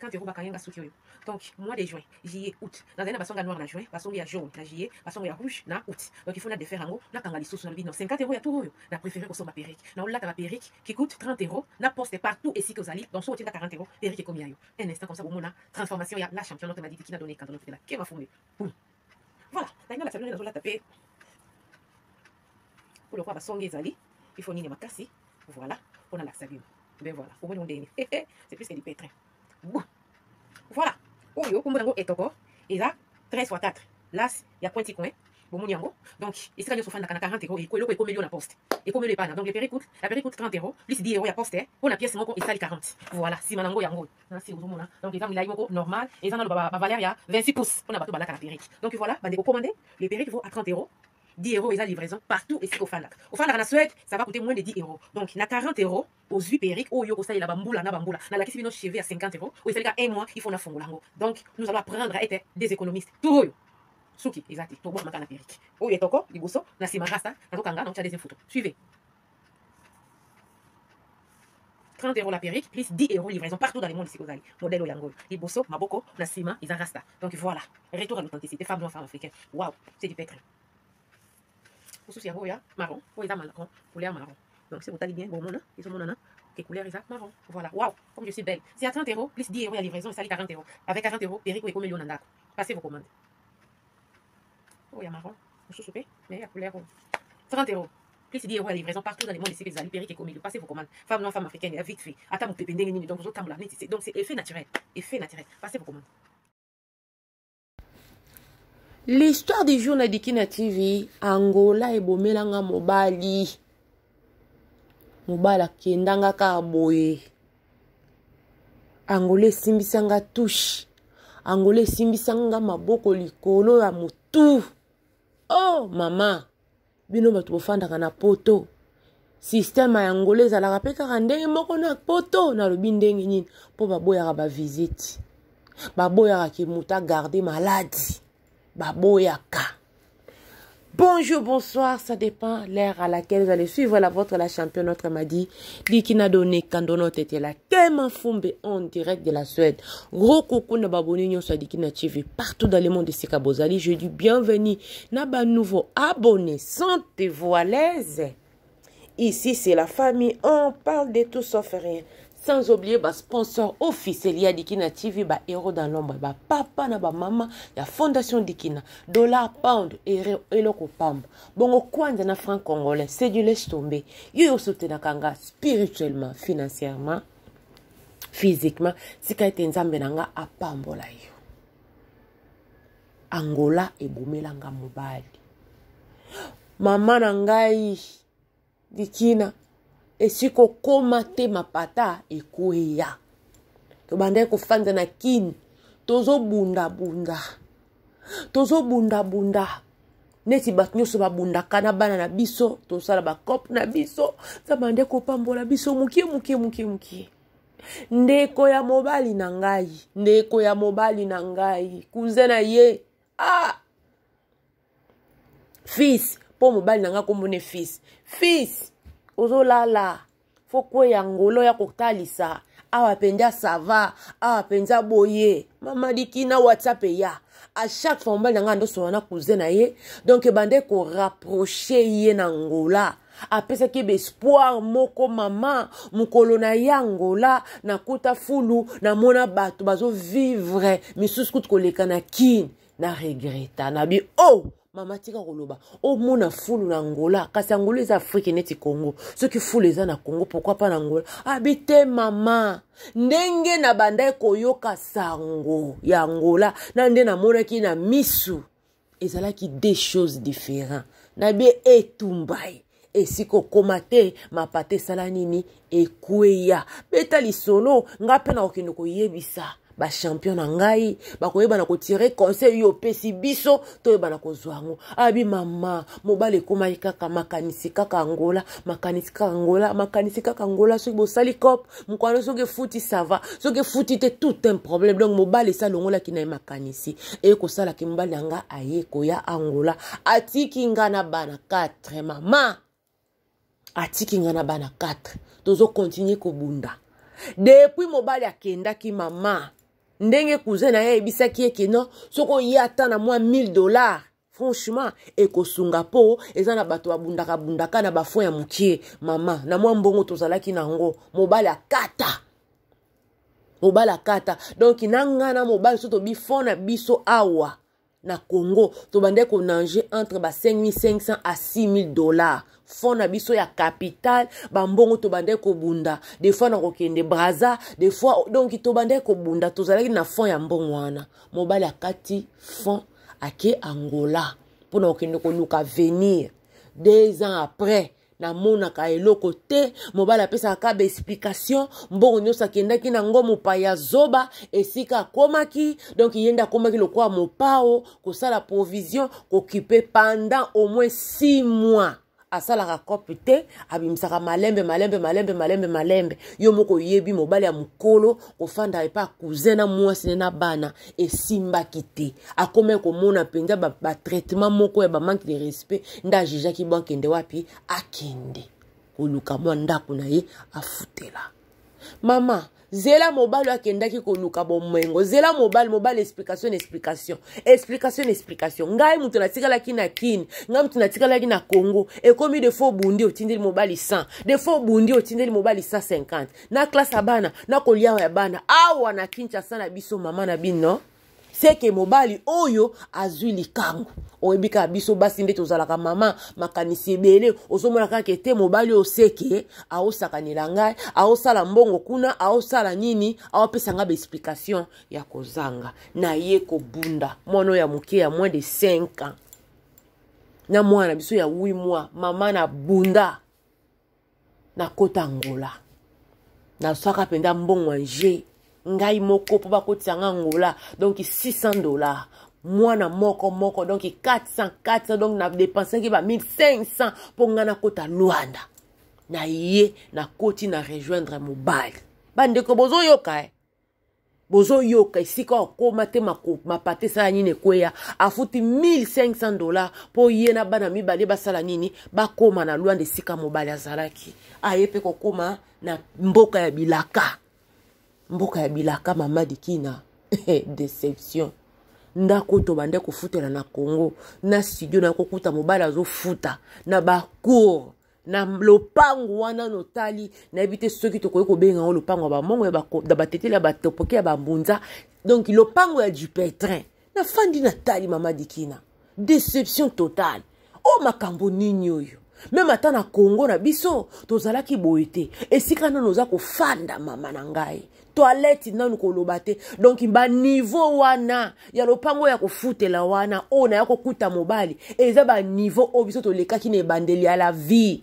50 euros bakangi nga suki oyo. Donc mois de juin, juillet, août, nazali na basonga noir na juin, basongi ya jaune na juillet, basongo ya rouge na août. Donc il faut na défaire yango, nakanga lisusu. Nalobi non, 50 euros ya tour oyo, na préféré kosomba perruque. Na olata ba perruque qui coûte 30 euros na poste partout esika ozali. Donc soki otinda 40 euros, perruque ekomi ya yo. Un instant comme ça, bomona transformation ya la championne notre madidi qui n'a donné quand on la kema fumbe. Boum. Voilà, nalinga la salon nazolata pe pour le roi basongi ezali, il faut nini makasi. Voilà, mpona lakisa bino. Ben voilà, omoni ondeni, c'est plus que du pétrin. Bon. Voilà, oyo kombo nango etoko, eza 13 x 4 las ya pointi coin. Bomoni yango. Donc esika nyonso ofandaka na 40 euros, eloko ekomeli yo na poste, ekomeli epana. Donc le perruque coûte, la perruque coûte 30 euros plus 10 euros ya poste, mpo na pièce moko esali 40. Voilà, nsima nango yango nasi ozomona. Donc eza milai moko normal, eza nano bavaleur ya 26 pouces mpona bato balaka na perruque. Donc voilà, bandeko, commande le perruque vaut à 30 euros, 10 euros eza livraison partout esika ofandaka. Ofandaka na Suède, ça va coûter moins de 10 euros. Donc na 40 euros ozwi perruque oyo kosalela bambula na bambula. Nalakisi bino cheveux ya 50 euros oyo esalika un mois, il faut nafongola yango. Donc nous allons apprendre à être des économistes. Tour oyo suki eza te, tobwaka na perruque oyo etoko liboso na nsima rasta. Nazokanga, naotya deuxième photo. Suivez. 30 euros la perruque plus 10 euros livraison partout dans le monde esika ozali. Modèle oyo yango oyo, liboso maboko, na nsima eza rasta. Donc voilà, retour à l'authenticité, femme noire, femme africaine. Wow, c'est du pétrin. Mosusu yango oyo ya marron, oyo eza marron, couleur marron. Donc si botali bien, bomona ezomonana que couleur eza marron. Voilà, wow, comme je suis belle. C'est à 30 euros plus 10 euros ya livraison, esali 40 euros. Avec 40 euros, perruque oyo ekomeli yo na ndako. Passez vos commandes. Oyo ya marron mosusu mpe, mais ya couleur oyo, 30 euros plus 10 euros ya livraison partout dans le monde esika ezali, perruque ekomeli. Passez vos commandes, femme noire, femme africaine. Ya vite fait, ata mopepe ndenge nini, donc ozotambola neti. Donc c'est effet naturel, effet naturel. Passez vos commandes. L'histoire du jour na Dikina TV, Angola ebomelanga mobali. Mobali akendanga kaka boye. Angola esimbisanga touche. Angola esimbisanga maboko likolo ya motu. Oh mama, bino bato bofandaka na poto. Système ya Angola ezalaka mpe kaka ndenge moko na poto. Nalobi ndenge nini? Mpo baboyaka bavisite. Baboyaka ke moto agarde maladi. Baboyaka. Bonjour, bonsoir, ça dépend l'heure à laquelle vous allez suivre la vôtre, la championne, notre m'a dit, Dikina donné, Kandono tete la Kema Fumbe en direct de la Suède. Gros coucou na baboni nyonso ya Dikina TV partout dans le monde esika bozali. Je dis bienvenue na ba nouveau abonnés, sentez-vous à l'aise. Ici, c'est la famille, on parle de tout sauf rien. Sans oublier ba sponsor officiel ya Dikina TV, ba héros dans l'ombre, ba papa na ba mama ya Fondation Dikina, dollar, pound, eloko pamba. Bongo kwanza na franc congolais, c'est du laisse tomber. Yo yo soutenaka nga spirituellement, financièrement, physiquement, sika ete Nzambe na nga apambola yo. Angola ebomelanga mobali. Mama na ngai Dikina esika okóma te, mapata ekweya. Tobandaki kofanda na Kini, tozobundabunda, tozobundabunda neti bato nyonso babundaka na bana na biso, tosala bakope na biso. Nzambe ande kopambola biso mokie mokie mokie mokie. Ndeko ya mobali na ngai, ndeko ya mobali na ngai, cousin na ye, ah, fils, mpo mobali na ngai kombone fils. Fils ozolala, fo kweya ngolo ya kotalisa awa mpenza sava, awa mpenza boye. Mama Dikina, WhatsApp eya à chaque fois. Mobali na ngai andosola na cousin na ye, donc ebande korapproche ye na Ngola, apesaki baespoir moko. Mama, mokolo na ye Angola, nakuta fulu, namona bato bazovivre misusu kutu koleka na Kini. Na regreta na bi oh mama, tika koloba omona fulu na Angola, kasi Angola eza Afrike neti Congo. Soki fulu eza na Congo, pourquoi pas na Angola? Abi te mama, ndenge na bandaki koyoka sango ya Angola na nde namonaki na misu ezalaki deux choses différents. Nabi etumbai esika okóma te, mapata esala nini? Ekweya. Beta lisolo, nga mpe na kokende koyebisa bachampion na ngai, bakoyeba na kotire conseil oyo opesi biso, toyeba na kozwa yango. Abi mama, mobali ekomaki kaka makanisi kaka Angola, makanisi kaka Angola, makanisi kaka Angola. Soki bosali cop mokwana, soki efuti sava, soki efuti te, tout un problème. Donc mobali esi alongolaki na ye makanisi, eye kosalaki mobali na nga aye koya Angola, atiki nga na bana 4. Mama, atiki nga na bana 4, tozokontinue kobunda depuis mobali akendaki mama. Ndenge cousin na ye ayebisaki ye ke non, soki oye ata na mwa 1000 $, franchement ekosunga, mpo eza na bato babundaka bundaka na bafond ya mokie. Mama, na mwa mbongo tozalaki nango, mobali akata, mobali akata. Donc na nga na mobali so tobi fond na biso awa na Congo, tobandaki konager entre ba 5500 à 6000 $, fond na biso ya capital. Bambongo tobandaki kobunda, des fois na kokende Braza, des fois, donc tobandaki kobunda, tozalaki na fond ya mbongo wana. Mobali akati fond, ake Angola mpona kokende koluka avenir. 2 ans après, namonaka eloko te. Mobali apesaka kaka baexplication. Mbongo nyonso akendaki nango, mopaya zoba esika akomaki. Donc ye nde akomaki lokola mopao, kosala provision, kokipe pendant au moins 6 mois. Asalaka cope te, abimisaka malembe malembe malembe malembe malembe. Yo moko oyebi, mobali ya mokolo kofanda epa cousin na mwasi ne na bana, esimbaki te. Akomaki komona mpenza batraitement ba moko ya bamanque de respect. Nde ajugeaki bo akende wapi? Akende koluka mwa ndako na ye afutela. Mama, zela, mobali oyo akendaki koluka bomengo, zela mobali. Mobali, explication na explication, explication na explication. Ngai moto natikalaki na Kini, ngai moto natikalaki na Congo. Ekomi des fois obundi, otindeli mobali 100, des fois obundi, otindeli mobali 150, na classe ya bana, na kolia ya bana awa na Kinshasa na biso. Mama na bino seke mobali oyo azwi likango. Oyebi kaka biso basi nde tozalaka, mama, makanisi ebele. Ozomona kaka ete mobali oyo seke aosakanela ngai, aosala mbongo kuna, aosala nini, aopesa ngai baexplication ya kozanga na ye kobunda. Mwana oyo ya moke ya moins de 5 ans na mwana na biso ya 8 mois. Mama, na bunda, nakota Angola, naswaka mpenza mbongo anje ngai moko mpo bakotisa nga Angola. Donc 600 $ mwana moko moko, donc 400 400, donc nadépensaki ba 1500 mpo ngai nakota Lwanda. Na ye nakoti na rejoindre mobali. Bandeko, bozoyoka, eh? Bozoyoka esika okóma te, mapate esala nini? Ekweya. Afuti 1500 $ mpo ye na bana mibale basala nini? Bakóma na Lwanda esika mobali azalaki. Aye mpe kokóma na mboka ya bilaka, mboka ya bilaka. Mama Dikina, déception. Ndako tobande kofutela na Congo na studio, na kokuta mobali azofuta na bacour na lopango wana. Notali, nayebi te soki tokoki kobenga yango lopango ya bamongo, ya bateteli, ya batopoke, ya bambunza, donc lopango ya Dupetrin. Nafandi, natali, mama Dikina, déception totale. O makambo nini oyo? Même ata na Congo na biso tozalaki boye te. Esika nano oza kofanda, mama na ngai, toilette nanu koloba te. Donc baniveau wana ya lopango ya kofutela wana oyo naya kokuta mobali, eza baniveau oyo biso tolekaki na ebandeli ya la vie,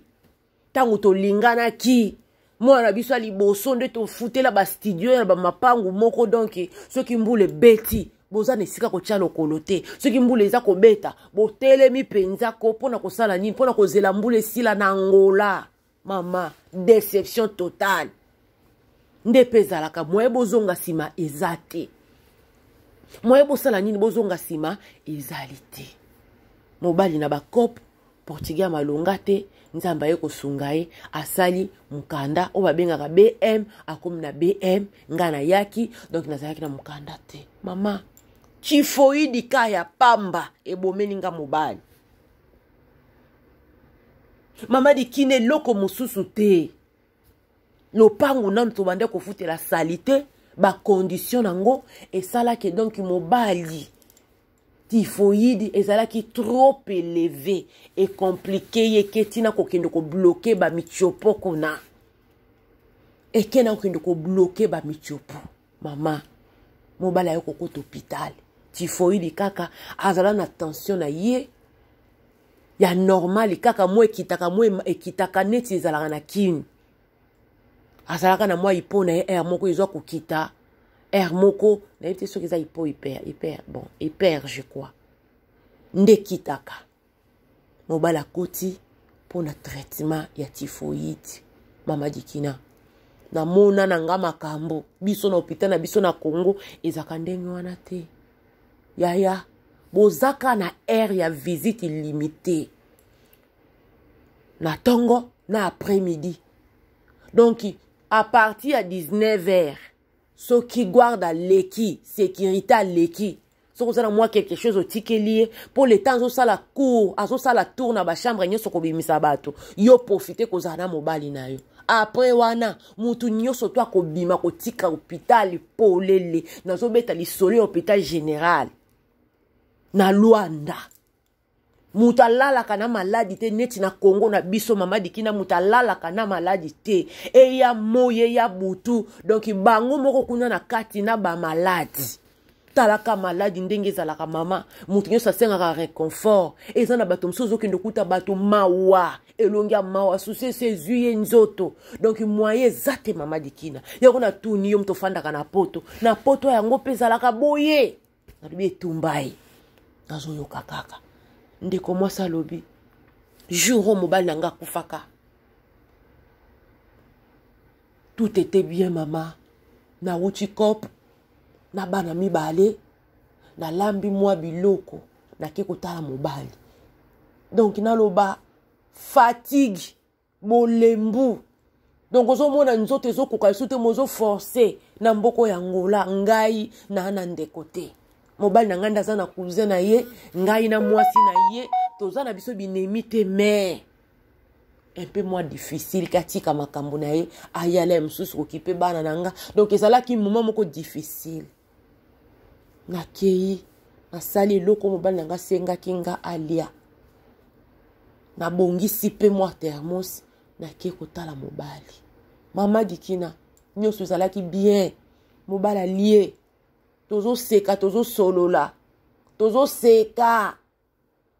ntango tolinganaki. Mwana na biso ya liboso nde tofutela bastudio ya bamapangu moko. Donc soki mbula ebeti, boza na esika kotia lokolo te. Soki mbula eza kobeta, botelemi mpenza ko mpona kosala nini? Mpona kozela mbula esila. Na Angola, mama, déception totale. Nde mpe ezalaka moye bozonga nsima eza te, moye bosala nini, bozonga nsima ezali te. Mobali na bacope portugais ya malonga te. Nzambe aye kosunga ye, asali mokanda oyo babengaka BM, akomi na BM. Ngai nayaki, donc nazalaki na mokanda te. Mama, typhoïde ka ya pamba ebomeli nga mobali. Mama Dikina, eloko mosusu te. Lopango nanu tobande kofutela sali te, bacondition nango esalaki. Donc mobali, typhoïde ezalaki trop élevé, ecompliquer ye ke ntina kokende kobloquer bamitiopo kuna, eke na kokende kobloquer bamitiopo. Mama, mobali aye kokota hôpital, typhoïde kaka. Azala na tension na ye ya normal kaka, mwa ekitaka, mwa ekitaka neti ezalaka na Kini. Azalaka na mwa hypo na ye, aire moko ezwa kokita, aire moko, nayebi te soki eza hypo, hyper, hyper, bon, hyper je crois, nde ekitaka. Mobali akoti mpona traitement ya typhoïde. Mama Dikina, namona na nga makambo. Biso na hôpital na biso na Congo ezalaka ndenge wana te. Yaya, bozaka na aire ya visite illimité na ntongo na après midi. Donc à partir ya 19 heures. Soki guarde aleki, sécurité aleki, soki oza na mwa quelque chose otikeli ye, mpo leta azosala cour, azosala tour na bachambre nyonso kobimisa bato, yo profite kozala na mobali na yo. Après wana mutu nyonso to akobima kotika hôpital polele. Nazobeta lisolo ya hôpital général na Luanda. Moto alalaka na maladi te neti na Congo na biso, mama Dikina. Moto alalaka na maladi te, eya moyi, eya butu. Donc bango moko kuna na kati na bamaladi. Talaka maladi ndenge ezalaka, mama. Moto nyonso asengaka réconfort. Eza na bato mosusu ozokende okuta bato mawa, elongi ya mawa, susi esi ezwi ye nzoto. Donc moyen eza te, mama Dikina. Yango natuni yo, moto ofandaka na Poto, na Poto yango mpe ezalaka boye? Nalobi etumba ye, nazoyoka kaka ndeko mwasi alobi: jour oyo mobali na nga akufaka, tout était bien, mama. Nawuti cope na bana mibale, nalambi mwa biloko, nake kotala mobali. Donc naloba fatigue, bolembu, donc ozomona nzoto ezokoka lisusu te, mozoforce na mboko ya Ngola. Ngai naa na ndeko te, mobali na ngai nde aza na cousin na ye. Ngai na mwasi na ye toza na biso binemi te, mais un peu moins difficile katika makambo na ye, ayala ya mosusu kokipe bana na nga. Donc ezalaki moment moko difficile. Nakei, nasali eloko mobali na nga asengaki nga alia, nabongisi mpe mwa thermos, nake kotala mobali. Mama Dikina, nyonso ezalaki bien, mobali alie, tozoseka, tozosolola, tozoseka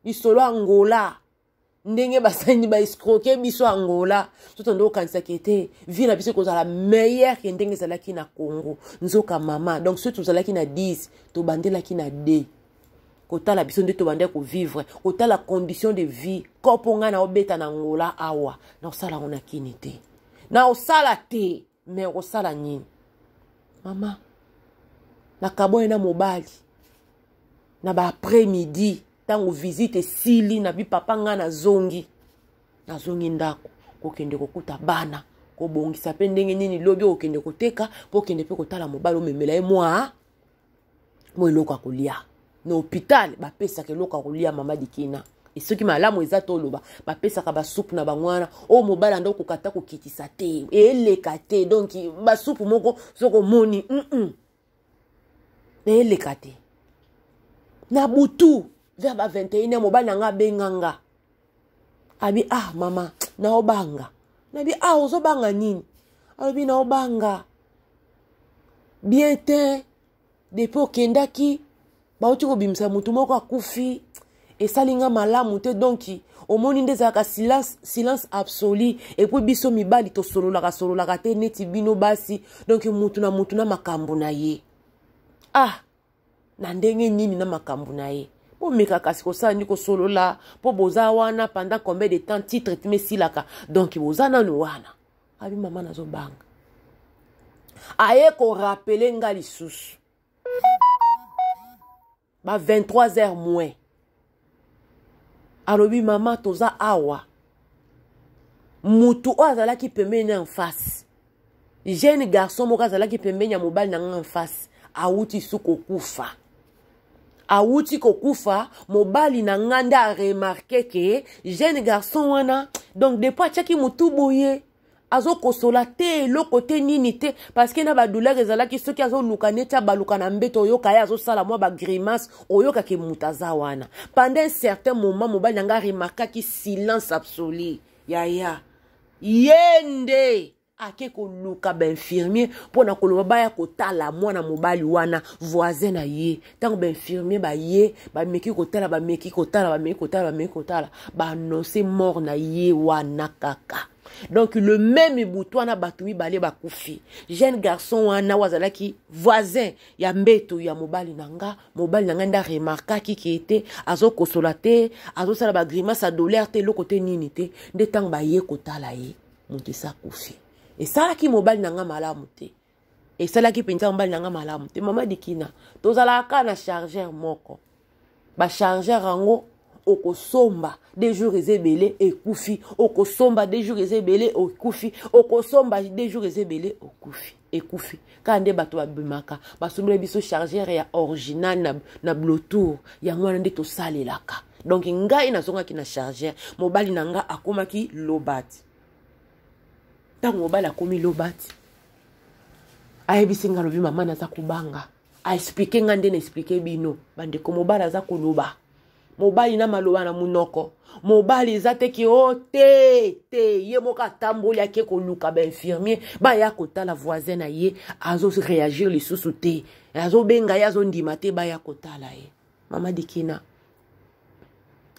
lisolo Angola, ndenge basani baescroquer biso Angola. Totondo okanisaki ete vie na biso ekozala meilleur ke ndenge ezalaki na Congo. Nzoka mama, donc soki tozalaki na 10, tobandelaki na 2. Kotala biso nde tobandaki kovivre, kotala condition de vie kopo ngai na obeta na Angola, awa na osala yango na Kini te, na osala te. Me okosala nini, mama? Nakaboye na mobali na ba après midi, ntango visite esili, na bi papa ngai nazongi, nazongi ndako kokende kokuta bana, kobongisa mpe ndenge nini lobi okende koteka, mpo okende mpe kotala mobali, omemela ye mwa eloko ya kolia. Na hôpital bapesaka eloko ya kolia, mama Dikina. Soki malamu eza, toloba bapesaka basupu na bango wana oyo mobali anda okoka ata kokitisa te, eleka te. Donc basupu moko soki omoni eleka te. Na butu vers ba 21, mobali na nga abenga nga, abi: "Ah mama, naobanga." Nabi: "Ah, ozobanga nini?" Alobi: "Naobanga bien te. Depuis okendaki, bauti kobimisa motu moko akufi, esali nga malamu te." Donc omoni nde ezalaka silence, silence absolu. Et puis biso mibali tosololaka sololaka te neti bino basi. Donc mutu na mutu na makambo na ye. Ah, na ndenge nini na makambo na ye? Bomeka kasi kosala nini, kosolola, mpo boza wana pendant combien de temps? Titre time esilaka, donc boza nanu wana. Abi: "Mama, nazobanga." Aye korappeler nga lisusu ba 23 heures moins, alobi: "Mama, toza awa, mutu oyo azalaki pembeni en face, jeune garçon moko azalaki pembeni ya mobali na nga en face, awuti su kokufa, awuti kokufa. Mobali na nga nde aremarquer ke jeune garçon wana, donc depuis atiaki motu boye, azokosola te, eloko te, nini te, parce que na badouleur ezalaki. Soki azoluka neti abaluka na mbeto, oyoka ye azosala mwa bagrimace, oyokaki moto aza wana. Pendant un certain moment, mobali na nga remarquaki silence absolu. Yaya ye nde ake koluka bainfirmier mpo na koloba baya kotala mwana mobali wana, voisin na ye. Ntango bainfirmier baye, bameki kotala, bameki kotala, bameki kotala, bameki kotala, baannonce mort na ye wana kaka. Donc le même butu wana, bato mibale bakufi. Jeune garçon wana oyo azalaki voisin ya mbeto ya mobali na nga, mobali na nga nde aremarquaki ke ete azokosola te, azosala bagrimace ya douleur te, eloko te, nini te. Nde ntango baye kotala ye, moto esi akufi. Esalaki mobali na nga malamu te, esalaki mpenza mobali na nga malamu te. Mama Dikina, tozalaka kaka na chargeur moko. Bachargeur yango, okosomba 2 jours eza ebele, ekufi. Okosomba 2 jours eza ebele, ekufi. Okosomba 2 jours eza ebele, okufi. Ekufi kaka nde bato babimaka, basombela biso chargeur ya original na bluetooth. Yango wana nde tosalelaka. Donc ngai nazongaki na chargeur, mobali na nga akomaki lobati. Ntango mobali akomi lobati, ayebisi nga, alobi: "Mama, naza kobanga." Aexpliquer nga nde na expliquer bino, bandeko. Mobali aza koloba, mobali na maloba na monoko, mobali eza te ke o te te. Ye moko atamboli, ake koluka bainfirmier baya kotala voisin na ye. Azoréagir lisusu te, azobenga ye, azondima te baya kotala ye. Mama Dikina,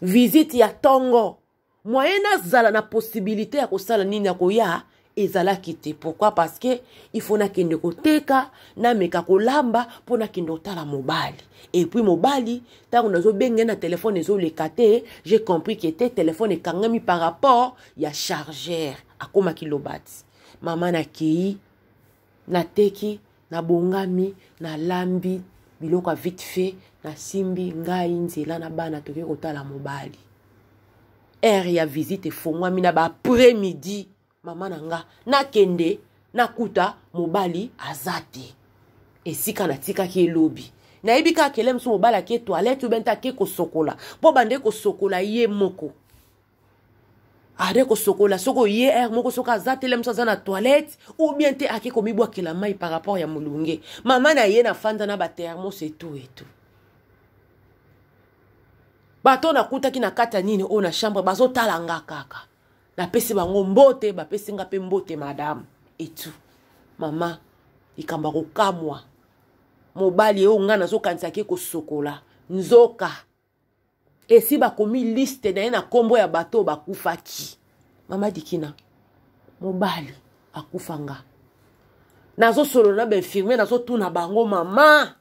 visite ya ntongo, moyen nazala na possibilité ya kosala nini, ya koya, ezalaki te. Pourquoi? Parce que il faut nakende koteka, nameka kolamba mpo nakende kotala mobali. Et puis mobali, ntango nazobenga ye na telefone, ezoleka te. J'ai compris ke te, telefone ekangami par rapport ya chargeur, akomaki lobati. Mama, nakei, nateki, nabongami, nalambi biloko ya vite fait, nasimbi ngai nzela na bana, tokoki kotala mobali. Heure ya visite efongwami na baaprès midi. Mama na nga, nakende, nakuta mobali aza te esika natikaki elobi. Nayebi kaka kele mosu mobali ake toilette ou bien te ake kosokola, mpo bande kosokola ye moko, ade kosokola. Soki oye heure moko, soki aza te, mosu aza na toilette ou bien te ake komibwakela mai par rapport ya molunge. Mama na ye, nafanda na bathermos etu etu. Bato nakutaki na kati ya nini oyo na chambre bazotala nga kaka. Napesi bango mbote, bapesi nga mpe mbote, madame etu. Mama, likambo ya kokamwa, mobali oyo nga nazokanisaki kosokola, nzoka esi bakomi liste na ye na nkombo ya bato oyo bakufaki. Mama Dikina, mobali akufa, nga nazosolola na bainfirmier, nazotuna bango, mama,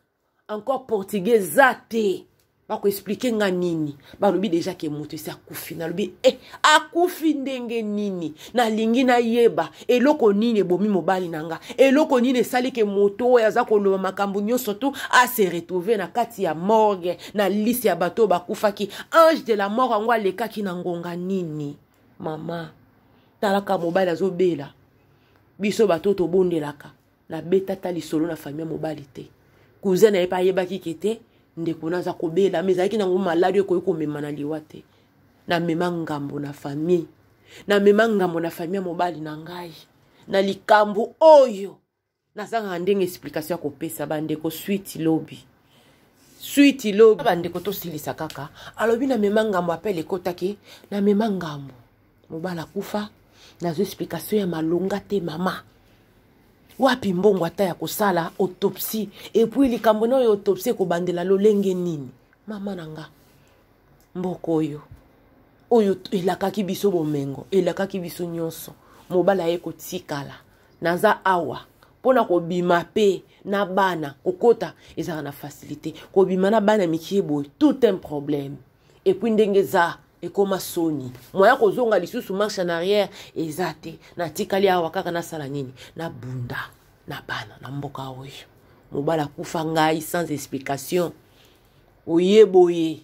encore portugais eza te, bakoexpliquer nga nini? Balobi déjà ke moto esi akufi. Nalobi: "E, akufi ndenge nini?" Nalingi nayeba eloko nini ebomi mobali na nga, eloko nini esali ke moto oyo aza koloba makambo nyonso tu ase retrouver na kati ya morgue, na liste ya bato oyo bakufaki. Ange de la mort yango alekaki na ngonga nini? Mama, talaka, mobali azobela, biso bato tobondelaka. Nabeta ta lisolo na famille ya mobali te. Cousin na ye mpe ayebaki ke te, ndeko na aza kobela, mais ezalaki nango maladi oyo ekoki komema na liwa te. Namema ngambo na famille, namema ngambo na famille ya mobali na ngai na likambo oyo. Nazangaka ndenge explication ya kopesa bandeko. Suite lobi, suite lobi, bandeko. Tosilisa kaka. Alobi namema ngambo, appel ekotaki, namema ngambo, mobali akufa, nazwa explication ya malonga te. Mama, wapi mbongo ata ya kosala autopsie? Et puis likambo na oyo autopsie ekobandela lolenge nini? Mama na nga, mboka oyo elakaki biso bomengo, elakaki biso nyonso, mobali aye kotikala. Naza awa mpona kobima mpe na bana, kokota ezalaka na facilité, kobima na bana mikie boye, tout un problème. Et puis ndenge eza, ekóma soni, moya kozonga lisusu marche en arrière eza te. Natikali awa kaka, nasala nini? Nabunda na bana na mboka oyo. Mobali akufa ngai sans explication. Oye boye,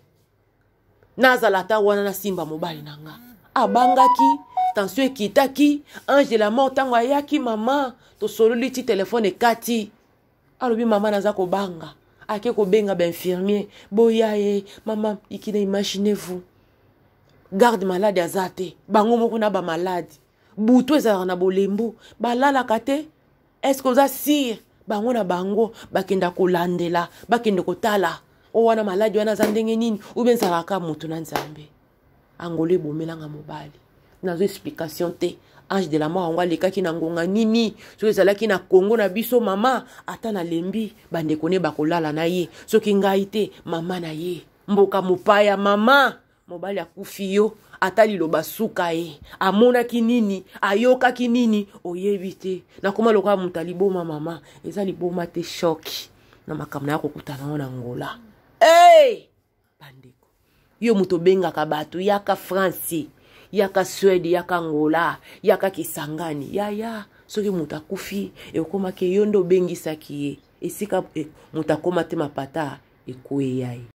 nazala ata wana, nasimba mobali na nga, abangaki, tension ekitaki. Ange de la mort ntango ayaki, mama, tosololi ti telefone ekati. Alobi: "Mama, naza kobanga." Ake kobenga bainfirmier, boya ye. Mama Ikina, imaginez vous, garde malade aza te, bango moko na bamalade, butu ezalaka na bolembu, balalaka te. Est-ce oza sûr? Bango na bango bakenda kolandela, bakende kotala o wana maladi wana aza ndenge nini, ou bien ezalaka motu na Nzambe. Angolo ebomelanga mobali, nazo explication te. Ange de la mort yango alekaki na ngonga nini? Soki ezalaki na Kongo na biso, mama, ata nalembi, bandeko ne bakolala na ye, soki ngai te, mama na ye. Mboka mopaya, mama, mobali akufi, yo ata liloba suka ye, amonaki nini, ayokaki nini, oyebi te. Nakoma lokola moto aliboma. Mama, eza liboma te, choc na makambo na ya kokutana ngo na Ngola. Hey! Bandeko, yo moto obengaka bato yaka France, yaka Swede, yaka Ngola, yaka Kisangani, yaya, soki moto akufi, ekomaki yo nde obengisaki ye esika moto akóma te, mapata ekweya ye.